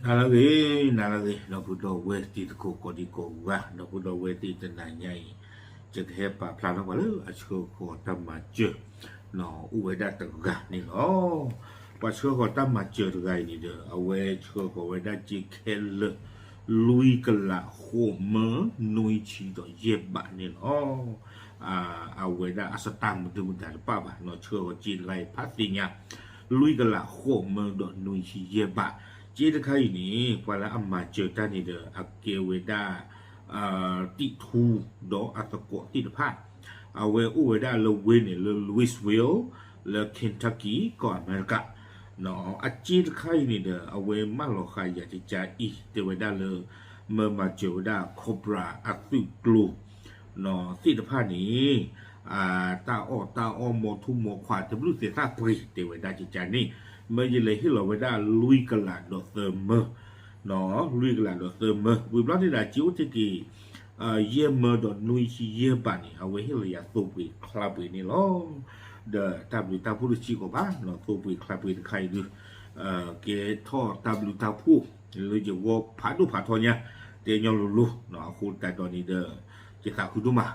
နၤလၢအဂ့ၤ, နၤလၢအဂ့ၤ, ဒီပုၢ်ဒီဝဲၢ်တံၤသကိးကိးဒံကိးဂၤ, ဒီပုၢ်ဒီဝဲၢ်သ့ၣ်တနၤညါအံၤ, ယကဟဲပာ်ဖျါထီၣ်ပှၤလၢအဆှၢဃီၤတၢ်မၤစၢၤ, အိၣ်ဝဲဒၣ်တဂၤန့ၣ်လီၤ. ပှၤဆှၢဃီၤတၢ်မၤစၢၤတဂၤအံၤန့ၣ်ဒီး အဝဲဆှၢဃီၤဝဲဒၣ်စ့ခဲလၢာ် လွံၢ်ကလးဃိးမၢ နွံဆံဒီးယဲၢ်ဘးန့ၣ်လီၤ. အဝဲဒၣ်အစတၢ်မနုၤမတၤတပၣ်ဘၣ်, ဆှၢဃီၤစ့တဂၤအံၤဖးသ့ၣ်ညါ လွံၢ်ကလးဃိးမၢဒီးနွံဆံယဲၢ်ဘး, စ့တခါအံၤန့ၣ် ပှၤလၢအမၤစၢၤတၢ်န့ၣ်ဒီး အကဲဝဲဒၣ် တံၣ်ထူဒီးအသကိးသ့ၣ်တဖၣ်, အဝဲအိၣ်ဝဲဒၣ်လၢဝ့ၢ်န့ၣ်လၢ Louisville လၢ Kentucky ကီၢ်အမဲရကၤ, အစ့တခါအံၤန့ၣ်ဒီး အဝဲမၢလီၤဃာ်ယၤကကါအံၤ တဲဝဲဒၣ်လၢ မၢမၤစၢၤဝဲဒၣ် Cobra အသုးကျိၤ သ့ၣ်တဖၣ်န့ၣ် တၢ်အီၣ်တၢ်အီ မီၤထူမီၤခွး တဘျုးသဲးသၣ်ပှ့ၤ တဲဝဲဒၣ်ကကါန့ၣ်, မၢယလဲၤဟ့ၣ်လီၤဝဲဒၣ်လွံၢ်ကလးဒီးသၢမၢ, လွံၢ်ကလးဒီးသၢမၢ, ဝံၤဘျီန့ၣ်ဒီး စ့အိၣ်တ့ၢ်က့ၤ ယဲၢ်မၢဒီးနွံဆံယဲၢ်ဘးန့ၣ် အဝဲဟ့ၣ်လီၤယၤသိပှ့ၤချါပှ့ၤန့ၣ်လီၤ. ဒီးတၢ်ဘျုးတၢ်ဖှိၣ်တဆံးကီးဘၣ် သိပှ့ၤချါပှ့ၤတခါအံၤဒုး ကဲထီၣ်တၢ်ဘျုးတၢ်ဖှိၣ် လၢယဂီၢ်ဖးဒိၣ်ဖးထီညါ တဲညီလိၤလိၤ, အဃိသတးဒီးန့ၣ်ဒီး ယသးခုဒိၣ်မး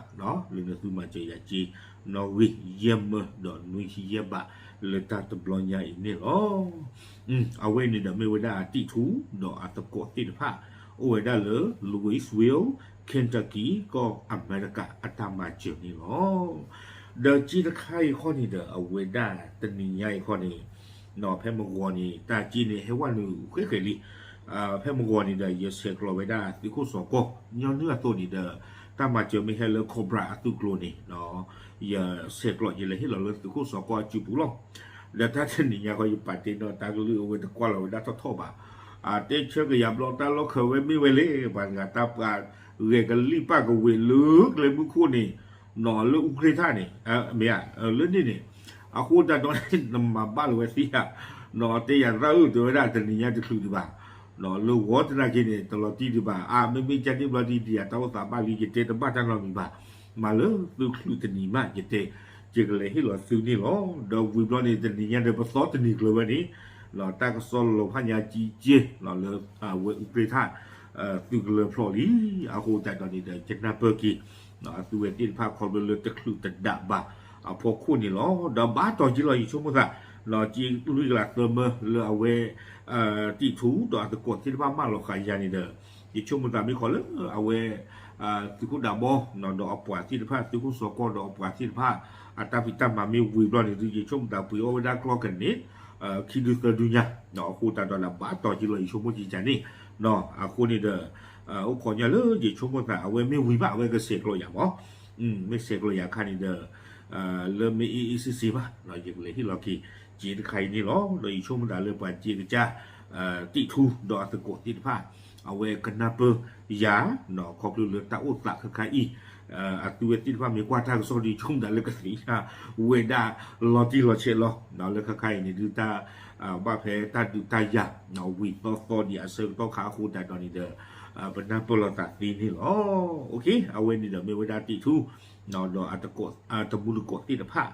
လၢနသုမၤစၢၤယၤစ့ နီၣ်ဂံၢ်ယဲၢ်မၢဒီးနွံဆံယဲၢ်ဘး လၢတၢ်တဘျီညါအံၤန့ၣ်လီၤ. အဝဲန့ၣ်ဒီးမ့ၢ်ဝဲဒၣ်တံၣ်ထူဒီးအသကိးသ့ၣ်တဖၣ် အိၣ်ဝဲဒၣ်လၢ Louisville, Kentucky ကီၢ်အမဲရကၤအတၢ်မၤစၢၤန့ၣ်လီၤ. ဒီးစ့တခါအံၤခီန့ၣ်ဒီး အဝဲဒၣ်တနံၤညါအံၤခီန့ၣ် ဖဲမုၢ်ဂီၤန့ၣ် တၢ်စ့န့ၣ်ဟဲဝဲနုာ်ဃဲဃဲလံ, ဖဲမုၢ်ဂီၤန့ၣ်ဒီး ယဆဲးကျိးဝဲဒၣ်သုးခိၣ်စီၤကီၢ် ညီနုၢ်အသိးန့ၣ်ဒီး တၢ်မၤစၢၤမ့ၢ်ဟဲလၢ Cobra အသုးကျိၤန့ၣ် ယဆဲးကျိးယလဲၤဟ့ၣ်လီၤလၢသုးခိၣ်စီၤကီၢ်အစုပူၤလီၤ. ဒီးတၢ်တနံၤညါခီ ယပာ်တ့ၢ်နီၣ်တၢ်ကလုၢ်အဝဲတကွၢ်လီၤဝဲဒၣ်ထီၣ်ထီၣ်ဘၣ်, အတဲဆၢကယၤဘျီတၢ်လီၢ်ခၢးဝဲမ့ၢ်ဝဲလဲၣ် ပှၤတဂၤတၢ်ပှၤဂဲၤကလံၣ်ပၢ်ကဝ့ၤလၢကျဲမုၢ်ခိၣ်န့ၣ် နီၣ်လၢအူကြ့ၢ်ထၣ်န့ၣ် မ့ၢ်ဧါ, လၢန့ၣ်န့ၣ် အဃိတၢ်ဒီး နမၤဘၣ်လၢၤဝဲသ့ဧါ, နီၣ်တဲယၤသးအုးတဲဝဲဒၣ်တနံၤညါတချုးဒံးဘၣ်, နီၣ်လၢဂီၤတနာ်က့န့ၣ် တလီၤတံၢ်ဒံးဘၣ်, အါ မ့မ့ၢ်ကန့ၣ်ဘျီဒံးဒံးယၤတၢ်အိၣ်သးဘၣ်လံ ယတဲတဘၣ်တၢ်နီတမံၤဘၣ်, မၤလၢသုချုးတနံၤမး ယတဲ ယကလဲၤဟ့ၣ်လီၤသုန့ၣ်လီၤ. ဒီးဝံၤဘျီန့ၣ် တနံၤညါဒီးပသီတနံၤကျၢၤဝဲန့ၣ် နီၣ်တၢ်ကစီၣ်လီၤဖးညါကံက့ နီၣ်လၢ ဝဲအူကြ့ၢ်ထၣ် သုးကလၢၤဖျိးလံ, အဃိသတးဒီးန့ၣ်ဒီး ယနၢ်ပၢၢ်က့ၤ အသုဝဲသ့ၣ်တဖၣ်ခီဖျိလၢတချုးတဒးဘၣ်အဖီခိၣ်န့ၣ်လီၤ. ဒီးဘၣ်တီၤက့ၤလီၤ ယဆိကမိၣ်သး နီၣ်စ့လွံၢ်ကလးသၢမၢလၢအဝဲ တံၣ်ထူဒီးအသကိးသ့ၣ်တဖၣ်မၢလီၤဃာ်ယၤန့ၣ်ဒီး ယဆိကမိၣ်သးမ့ၢ်ခီလၢအဝဲ သုးခိၣ်ဒးဘီ နီၣ်ဒီးအပှၤသ့ၣ်တဖၣ် သုးခိၣ်စီၤကီၢ်ဒီးအပှၤသ့ၣ်တဖၣ် အတၢ်ဖံးတၢ်မၤမ့ၢ်ဝံၤဘျီန့ၣ်ဒုး ယဆိကမိၣ်သးပှ့ၤအီၣ်ဝဲဒၣ်ကျီၢ်ကန့ၣ် ခံဒုသၢဒုညါ, အဃိသတးဒီးလၢဘၣ်တီၤက့ၤလီၤ ယဆိကမိၣ်ကကန့ၣ်, နီၣ်အဃိန့ၣ်ဒီး အိၣ်ခိးညါလၢယဆိကမိၣ်သး အဝဲမ့ၢ်ဝံၤဘၣ် အဝဲကဆဲးကျိးယၤမး, မ့ၢ်ဆဲးကျိးယၤခါန့ၣ်ဒီး လၢမ့ၢ်အ့ၣ်အ့ၣ်စ့စ့ဘၣ် ယကလဲၤဟ့ၣ်လီၤက့ၤ စ့တခါအံၤန့ၣ်လီၤ. ဒီးယဆိကမိၣ်သးလၢပှၤစ့ကစၢ် တံၣ်ထူဒီးအသကိးသ့ၣ်တဖၣ် အဝဲကနၢ်ပၢၢ်ယၤ နီၣ် ခီဖျိလၢတၢ်အိၣ်သးခဲခါအံၤ အသုဝဲသ့ၣ်တဖၣ်မ့ၢ်ကွၢ်တၢ်ကစီၣ်ဒီး ယဆိကမိၣ်သးလၢကသ့ၣ်ညါဝဲဒၣ်လီၤတံၢ်လီၤဆဲးလီၤ, နီၣ်လၢခဲခါအံၤန့ၣ်ဒုးတၢ် ဘၣ်ဖဲတၢ်ဒုးတၢ်ယၤ ဝံၤသီသီဒံးအဆၢကတီၢ်ခါအဃိသတးဒီးန့ၣ်ဒီး ပနၢ်ပၢၢ်လိာ်သးသ့န့ၣ်လီၤ. အဝဲန့ၣ်ဒီးမ့ၢ်ဝဲဒၣ်တံၣ်ထူ နီၣ်ဒီးအတမူတကိးသ့ၣ်တဖၣ်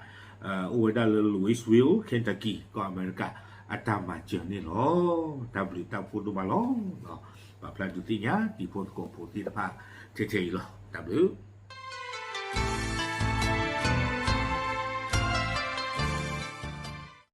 အိၣ်ဝဲဒၣ်လၢ Louisville, Kentucky ကီၢ်အမဲရကၤ အတၢ်မၤစၢၤန့ၣ်လီၤ. တၢ်ဘျုးတၢ်ဖှိၣ်ဒိၣ်မးလီၤ. ပာ်ဖျါဒုးသ့ၣ်ညါတံၤဖိသကိးဖိသ့ၣ်တဖၣ် ထဲထဲအံၤလီၤ. တၢ်ဘျုး